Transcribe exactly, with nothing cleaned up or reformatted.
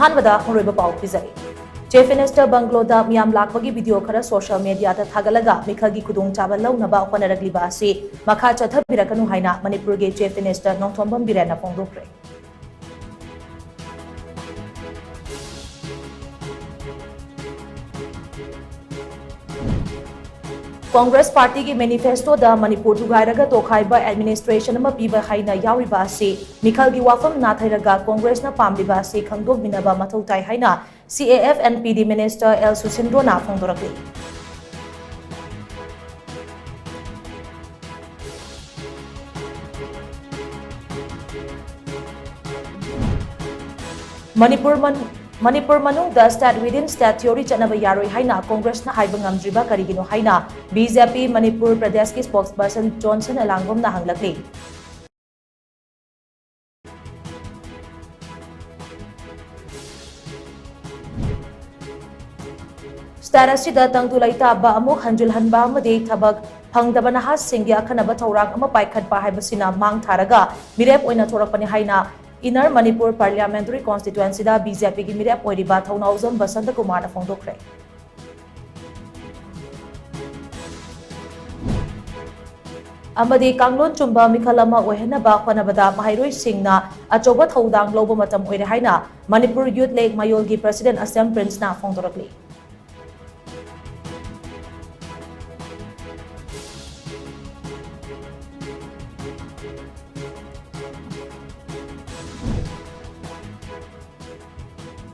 ꯑꯍꯥꯟꯕꯗ ꯃꯔꯨꯑꯣꯏꯕ ꯄꯥꯎ ꯄꯤꯖꯔꯤ꯫ Chief Minister bungalow ꯗ ꯃꯤꯌꯥꯝ ꯂꯥꯛꯄꯒꯤ video ꯈꯔ social media ꯗ ꯊꯥꯒꯠꯂꯒ ꯃꯤꯈꯜꯒꯤ ꯈꯨꯗꯣꯡꯆꯥꯕ ꯂꯧꯅꯕ ꯍꯣꯠꯅꯔꯛꯂꯤꯕ ꯑꯁꯤ ꯃꯈꯥ ꯆꯠꯊꯕꯤꯔꯛꯀꯅꯨ ꯍꯥꯏꯅ ꯃꯅꯤꯄꯨꯔꯒꯤ Chief Minister Nongthombam ꯕꯤꯔꯦꯟꯅ ꯐꯣꯡꯗꯣꯛꯈ꯭ꯔꯦ꯫ Congress party ꯒꯤ manifesto ꯗ ꯃꯅꯤꯄꯨꯔ ꯊꯨꯒꯥꯏꯔꯒ ꯇꯣꯈꯥꯏꯕ administration ꯑꯃ ꯄꯤꯕ ꯍꯥꯏꯅ ꯌꯥꯎꯔꯤꯕ ꯑꯁꯤ ꯃꯤꯈꯜꯒꯤ ꯋꯥꯐꯝ ꯅꯥꯊꯩꯔꯒ Congress ꯅ ꯄꯥꯝꯂꯤꯕ ꯑꯁꯤ ꯈꯪꯗꯣꯛꯃꯤꯟꯅꯕ ꯃꯊꯧ ꯇꯥꯏ ꯍꯥꯏꯅ C A F N P D minister L ꯁꯨꯁꯤꯟꯗ꯭ꯔꯣꯅ ꯐꯣꯡꯗꯣꯔꯛꯂꯤ꯫ Manipur ꯃꯟ-, ꯃꯅꯤꯄꯨꯔ ꯃꯅꯨꯡꯗ state within state theory ꯆꯠꯅꯕ ꯌꯥꯔꯣꯏ ꯍꯥꯏꯅ Congress ꯅ ꯍꯥꯏꯕ ꯉꯝꯗ꯭ꯔꯤꯕ ꯀꯔꯤꯒꯤꯅꯣ ꯍꯥꯏꯅ B J P ꯃꯅꯤꯄꯨꯔ ꯄ꯭ꯔꯗꯦꯁꯀꯤ spokesperson ꯖꯣꯟꯁꯟ ꯑꯦꯂꯥꯡꯕꯝꯅ ꯍꯪꯂꯛꯂꯤ꯫ State ꯑꯁꯤꯗ ꯇꯪꯗꯨ ꯂꯩꯇꯥꯕ ꯑꯃꯨꯛ ꯍꯟꯖꯤꯜꯍꯟꯕ ꯑꯃꯗꯤ ꯊꯕꯛ ꯐꯪꯗꯕ ꯅꯍꯥꯁꯤꯡꯒꯤ ꯑꯈꯟꯅꯕ ꯊꯧꯔꯥꯡ ꯑꯃ ꯄꯥꯏꯈꯠꯄ ꯍꯥꯏꯕꯁꯤꯅ ꯃꯥꯡ ꯊꯥꯔꯒ ꯃꯤꯔꯦꯞ ꯑꯣꯏꯅ ꯊꯣꯔꯛꯄꯅꯤ ꯍꯥꯏꯅ Inner Manipur Parliamentary Constituency ꯗ B J P ꯒꯤ ꯃꯤꯔꯦꯞ ꯑꯣꯏꯔꯤꯕ ꯊꯧꯅꯥꯎꯖꯝ ꯕꯁꯟꯇ ꯀꯨꯃꯥꯔꯅ ꯐꯣꯡꯗꯣꯛꯈ꯭ꯔꯦ꯫ ꯑꯃꯗꯤ ꯀꯥꯡꯂꯣꯟ ꯆꯨꯝꯕ ꯃꯤꯈꯜ ꯑꯃ ꯑꯣꯏꯍꯟꯅꯕ ꯍꯣꯠꯅꯕꯗ ꯃꯍꯩꯔꯣꯏꯁꯤꯡꯅ ꯑꯆꯧꯕ ꯊꯧꯗꯥꯡ ꯂꯧꯕ ꯃꯇꯝ ꯑꯣꯏꯔꯦ ꯍꯥꯏꯅ ꯃꯅꯤꯄꯨꯔ Youth League ꯃꯌꯣꯜꯒꯤ President ꯑꯁꯦꯝ ꯄ꯭ꯔꯤꯟꯁꯅ ꯐꯣꯡꯗꯣꯔꯛꯂꯤ꯫